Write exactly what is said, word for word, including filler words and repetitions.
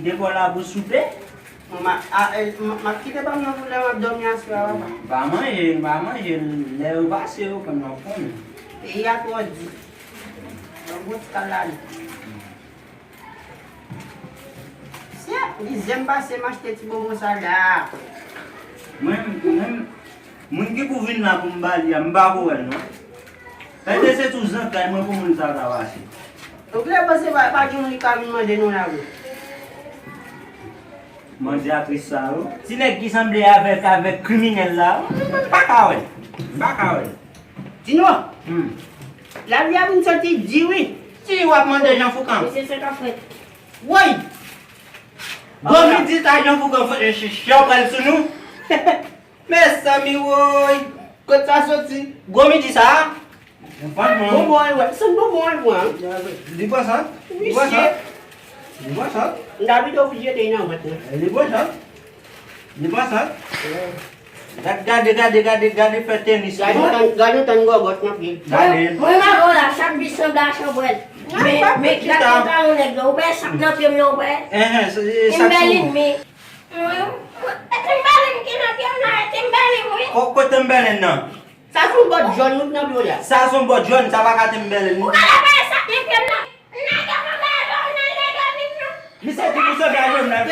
Kite kò w la pou soupe. Mwen, m a, a, e, m, m ap kite pa m nan pou lè m ap dòmi aswè a, papa. M pa manje, m pa manje. Lè yo pase, yo konn, m ap konnen. Peyi a twò di. Yon gwo ti kal la li. Sye, li zen m pase m achte ti bonbon sa la. Mwen, mwen, moun ki pou vin la pou m ba li a, m pa ko wè l non. Èske se sou zantray mwen pou moun sa ta pase? Ou vle panse pa, pa gen moun ki ka vin mande nou lajan? Mande atris sa yo. Ti nèg ki sanble avèk, avèk kriminèl la, m pa ka wè l. M pa ka wè l. Tino, hmm, lavi a vin santi di wi. Ki w ap mande Jan Foukan? Mesye, se ka fèt. Woy! Gwo midi sa Jan Foukan fè, e, ch-, ch-, ch-, pral sou nou. Mezanmi woy! Kot sa soti? Gwo midi sa? Franchman. Bonbon an wè. Se bonbon an wè. Li pran sa? Li pran sa? Li pran sa? M ta pito fouye de nan vant mwen. Li pran sa? Li pran sa? Gad, gade, gade, gade, gade fè tenis. Gade tan, gade tan gògòt nan pye. Gade. Mwen, mwen pa wè la, chak bi sanble a chanpwèl. Men, men, gade konpa yon nèg la, ou wè chak nan pye m nan, ou wè. Enhen, se, se chak Timberline, men. E Timberline ki nan pye m nan, e Timberline, wi. Ko-, kote Timberline nan? Sa se yon bòt jòn wi k nan pye w la. Sa se yon bòt jòn, sa pa ka Timberline. Ou ka la pa e sa k nan pye m nan. Nèg yo konn ba yo, nèg yo vin nan. Misye di pou sove a jòn nan.